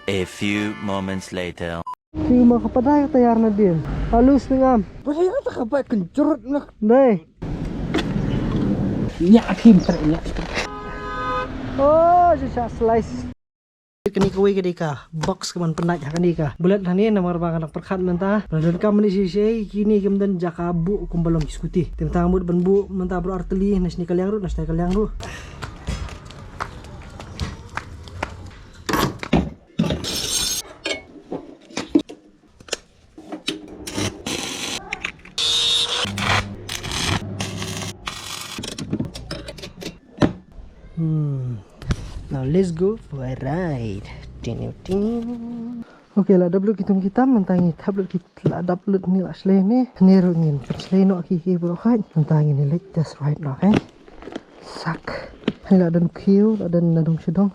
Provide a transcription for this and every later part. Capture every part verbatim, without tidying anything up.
A few moments later. Ki ma ka padai ka tayar na din. Halus ni ngam. Padai ka ta ka bai kan jurut na. Dai. Nya akhim ter nya. Oh, je sha slice. Kani kawei ka dei ka box ka ban pynlait ha kani ka bullet hani namar ba ka dang pyrkhat mynta. Lada donkam mynta shi shi kini kim don jaka buh kumba long ki scooty. Te mynta mut ban buh mynta bro arteli na shini ka liang ruh na shini ka liang ruh. Hmm. Now let's go for a ride. Tin, tin. Okay, la dap lut ki tum ki tam, mynta ngi thap lut ki, la dap lut ni la shlei ni. Ni ruh ngin pynshlei noh ki ki bro khat. Mynta ngin leit test ride noh, eh. Sak. Hani la don khiew, la don nadong shadong.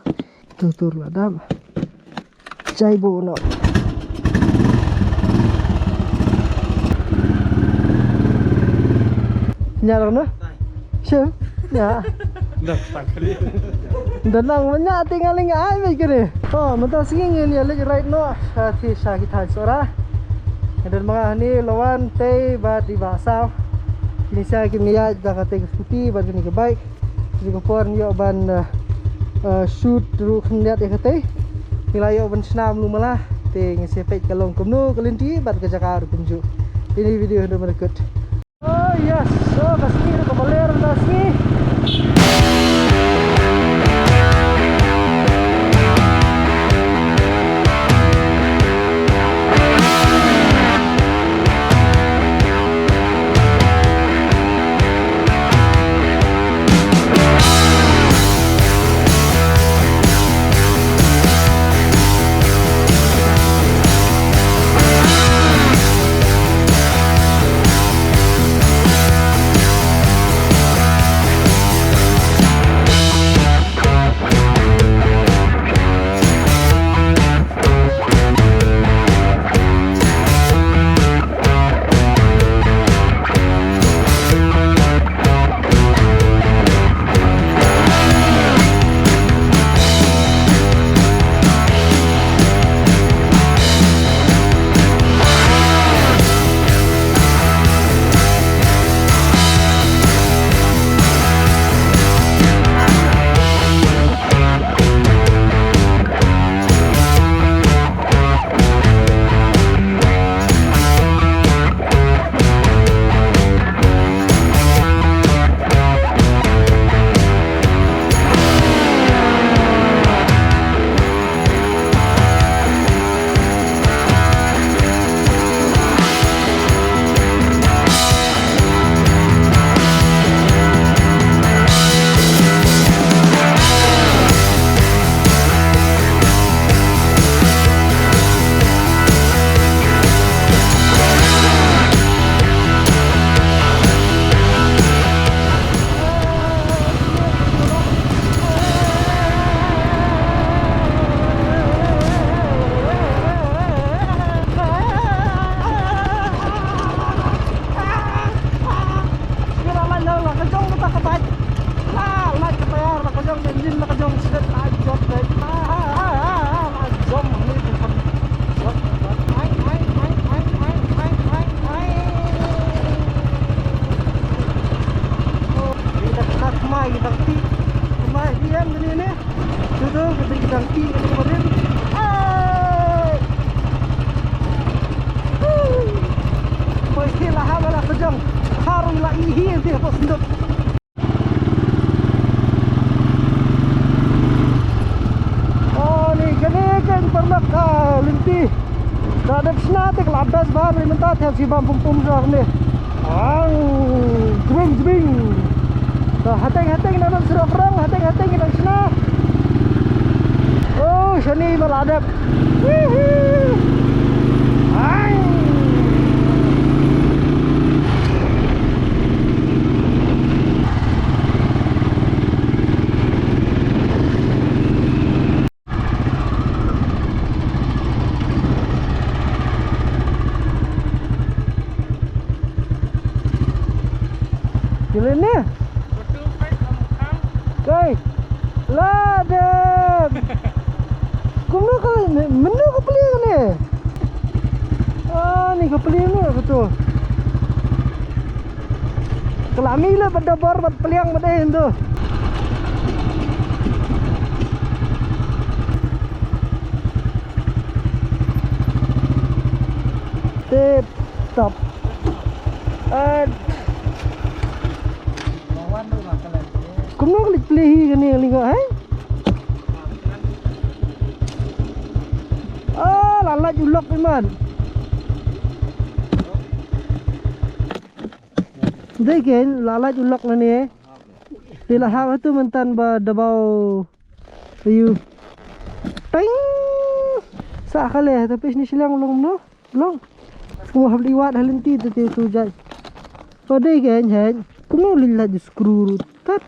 Tur tur la dap. Jai bo no. Nya dong no? Shem? Nya. Dah, tak kali. Dah nang menya tinggal ingat ai mai kene. Oh, mynta sngi ngin ïa leit ride noh. Sha thi sha ki thaiñ Sohra. Don ma nga hani Lawan, Tei bad i Bah Saw. Kine sha ki mih ïaid da kata ka scooty bad kane ka bike. Kane ka por ngi ïoh ban, eh, eh, shoot ruh khyndiat ïa kata. Ngi la ïoh ban shna mlu mala. Te ngin sa peit ka long kumno ka lynti bad ka jaka ruh kumjuh. Ine i video haduh mynta kut. Oh yes, so ka sngi ruh kaba ler mynta sngi. Mai dang ti, mai hiam ni ni. Tu tu, kita dang ti, kita kemarin. Hai. Woo. Poi ti lah, ha, lah kejang. Harum lah ihi, dia pas sendok. Oh, ni kene kan pernah ka lynti. Ka dep shna te ka la best ba ri mynta te si bam pum pum jor ni. Ang jbing jbing. Ka hateng hateng na dep surok rong, hateng hateng ka dang shna. Oh, shani ba la dep. Woohoo! Ang. Jilin ni. Kai. Ladem. Kumno ka Pliang ne ka tu. Ka la mih le bad da bor bad pliang bad ei tu. Tip top. At. Kumno ka leit plie hi kane ka lynga, hai? Ah, la lait u lok, iman. Dei kein, la lait u lok lane. Te la hap hatu myntan ba dabaw. Ayu. Ting. Sa ka le, tapi sini silang long no. Long. Kumno hap leit wad ha lynti te te tu jai. Ko dei kein, hein. Kumno leit lait u screw ruh. Tat.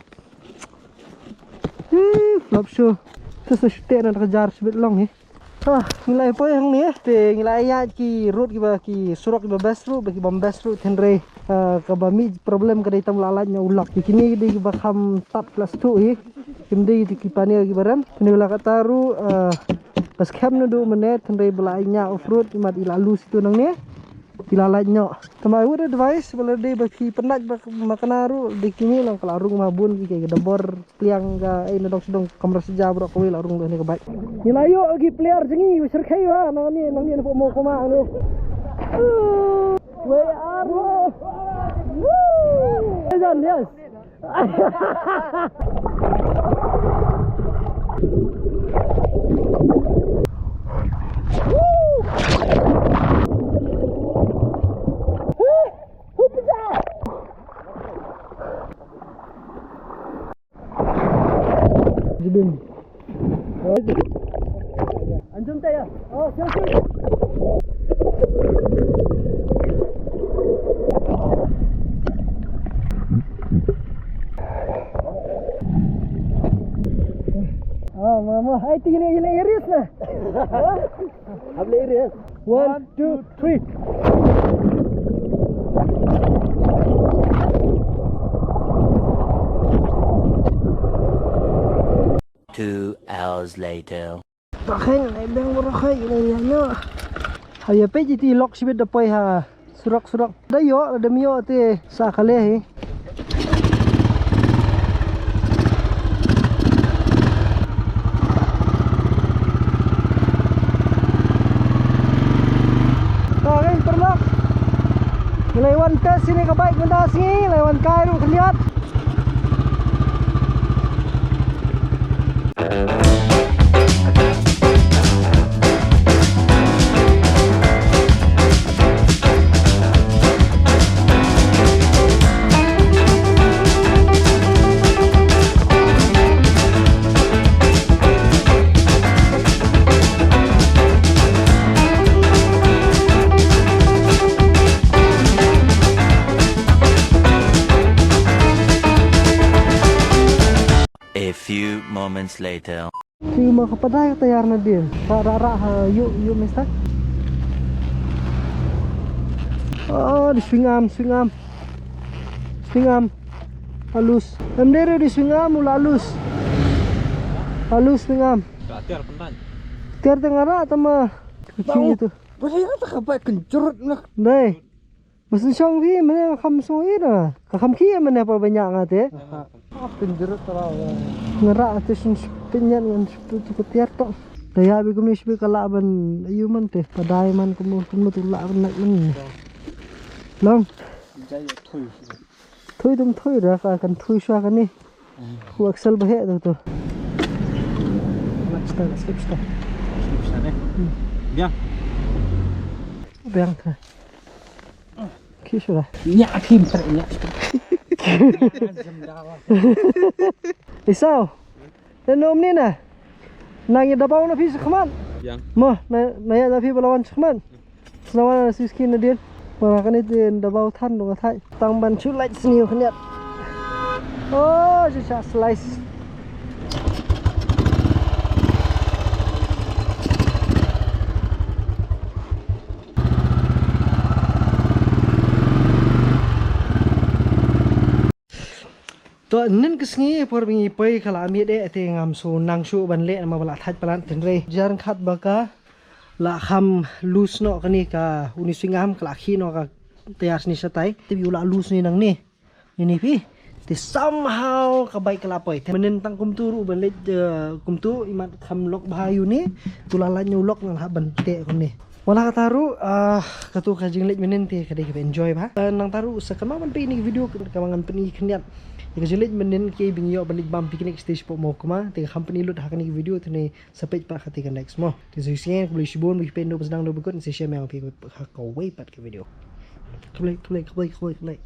Hi, flop show. Te sa shu teh na ka jar shibit long hi. Ah, ngi la ïa poi hangne, te ngi la ïa ki road kiba, ki surok kiba best ruh, ba ki bym best ruh, hynrei, ah, kaba mih problem ka dei tang la lait noh u lok. Te kine ki dei kiba kham tap la sdang hi. Kim dei te ki panel kiba rem. Te ngi la kata ruh, ah, ba skhem naduh mynne, hynrei ba la ïa off road, imat i la loose tu nangne. Ki la lait noh. Te ma, I would advise, ba la dei ba ki pynlait ba ma kane ruh, dei ki mih lang ka la rung ma bun ki, ki da bor pliang ka, ei, na dong sdong kamra sja bro kawei la rung ne ka bike. Ngi la ïoh ki player jong ngi, ba syrkhei ba, nangne, nangne na pok mo koma ne. Wei ar. Woo! Yes. Jibin. Anjum ta ya. Oh, siap, siap. Ah, mama, hai ti ni ni iris na. Hable iris. One, two, three. Two hours later. Pakheng, nai beng bro khai, nai nai nyo. Haya pe jiti lok sibit da poi ha. Surok, surok. Da yo, da mio te sa kale hi. Pakheng perlok. Ngi la wan test ïa kane ka bike mynta sngi, la wan kai ruh khyndiat. A few moments later. Ki ma ka padai ka tayar na din. Ra ra ra ha yu yu mister. Oh, di swing arm, swing arm. Swing arm. Halus. Em dere di swing arm ula halus. Halus swing arm. Ka tiar pandai. Tiar tengara tama. Kucing itu. Boleh kata kapai kencurut nak. Dai. Mas shong phi mynne ka kham shong i da. Ka kham khie mynne por ba ñiah nga te. Aha. Pynjrut tara wa. Nga rah te shin shpinyan ngan shput tu ka tiar tok. Da ïa bi kumne shbi ka lah ban ayu man te. Padai man kumno kumno tu lah ban nak man. Long. Jai thui. Thui tum thui da ka kan thui shwa ka ni. Ku Axel ba heh tu tu. Let's go, let's go, let's go. Biang. Biang ka. Ki shwa. Nya phim ter nya. Isau. Na nom ni na. Nang ïa dabaw na phi shakhmat. Biang. Mo, na na ïa na phi ba la wan shakhmat. Sna wan na siski na dien. Mo na kane dien dabaw than dong thai. Tang ban shu lait sniew khniat. Oh, ju sha slice. To nin ka sngi por ba ngi poi ka la miet eh te ngam shu nang shuh ban leh namar ba la thait palat tynrei. Jar khat ba ka La kham loose noh kane ka une u sui ngam, ka la khih noh ka tyre sini shatai. Te phi, u la loose ne nangne. Ïa ne phi. Te somehow ka bike ka la poi. Te mynnin tang kumtu ruh ban leit, eh, kumtu, imat kham lock bha ïa une. Te u la lait noh u lock, nga la hap ban teh kumne. Wat la katta ruh, ah, kato ka jingleit mynnin te ka dei kaba enjoy bha. Eh, nangta ruh sa kynmaw ban peit ïa kane ka video, kaba ngan pyni khyndiat ïa ka jingleit mynnin, kiei ba ngi ïoh ban leit bam picnic stage hapoh Mawkma. Te kham pyni lut ha kane ka video, te ne sa peit pat ha kata ka next mo. Te sa shisien, khublei shibun ba phi peit, ïa u ba sdang, ïa u ba kut, sa share ïa phi ha kawei pat ka video. Khublei, khublei, khublei, khublei, khublei.